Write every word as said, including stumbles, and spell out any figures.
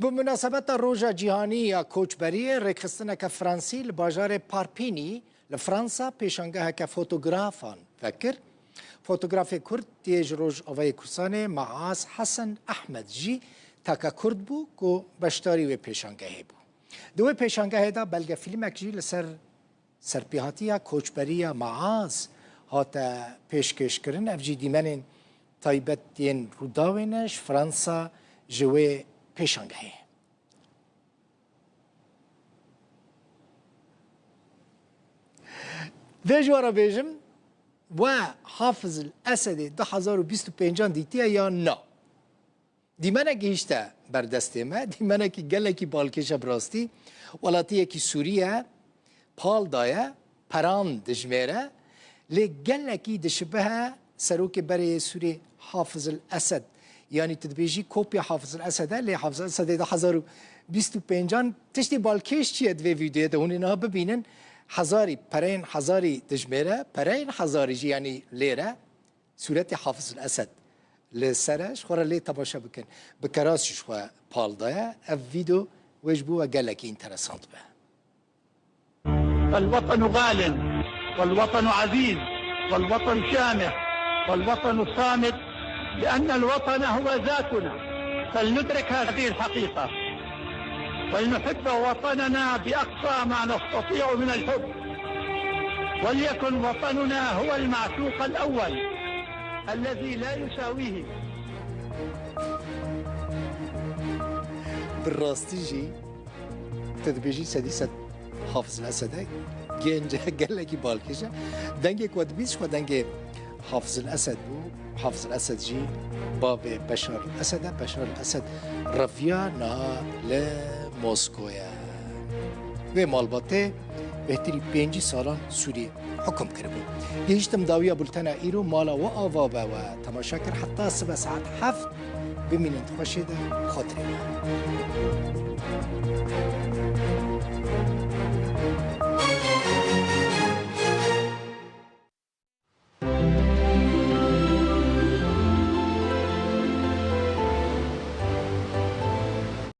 Bi munasebeta Roja Cîhanî ya Koçberiyê, rêkxistineke Fransî li bajarê Parpînî li Fransa pêşangeheke fotografan vekir. Fotografê Kurd yê ji Rojavayê Kurdistanê Maaz Hesen Ehmed jî taka Kurd bû ku beşdarî wê pêşangehê bû. Di wê pêşangehê de belgefîlmek jî li ser serpêhatiya koçberiya Maaz hate pêşkêşkirin. Ev jî dîmenên taybet yên Rûdawê ne ji Fransa ji wê pêşangehê. Vê ji we re bêjim, we Hafiz el Esedê du hezar û bîst û pêncan dîtiye ya na? Dîmenek gihîşte ber destê me, dîmenekî gelekî balkêş e bi rastî. Welatiyekî Sûrî ye, pal daye, peran dijmêre, lê gelekî dişibihe serokê berê yê Sûrî Hafiz el Esed. Yanî tu dibêjî kopya Hafiz el Esed e, lê Hafiz el Esedê du hezar û bîst û pêncan tiştê balkêş çi ye di vê vîdeoyê de hûn ê niha bibînin. Hezarî, pereyên hezarî dijmêre, pereyên hezarî jî yanî lêre. Sûretê Hafiz el Esed li ser e, ji xwe re lê temaşe bikin. Bi keras jî ji xwe pal daye. Ev vîdeo wê ji bo we gelekî înteresant be. الوطن غال، والوطن عزيز، والوطن شامخ، والوطن صامد، لأن الوطن هو ذاتنا. فلندرك هذه الحقيقة، ولنحب وطننا بأقصى ما نستطيع من الحب، وليكن وطننا هو المعشوق الأول الذي لا يساويه. Bi rastî jî tu dibêjî sedî sed Hafiz el Esed e, genc e, gelekî balkêş e. Dengê ku we dibîst ji xwe dengê Hafiz el Esed bû. Hafiz el Esed jî bavê Beşar el Esed e. Beşar el Esed reviya niha li Moskoyê. Vê malbatê bêhtirî pêncî salan Sûriyê hukum kiribû. Gihîştim dawiya bultena îro, mala we ava be, we temaşe kir heta sibe saet heft. Bimînin di xweşê de, xatirê we.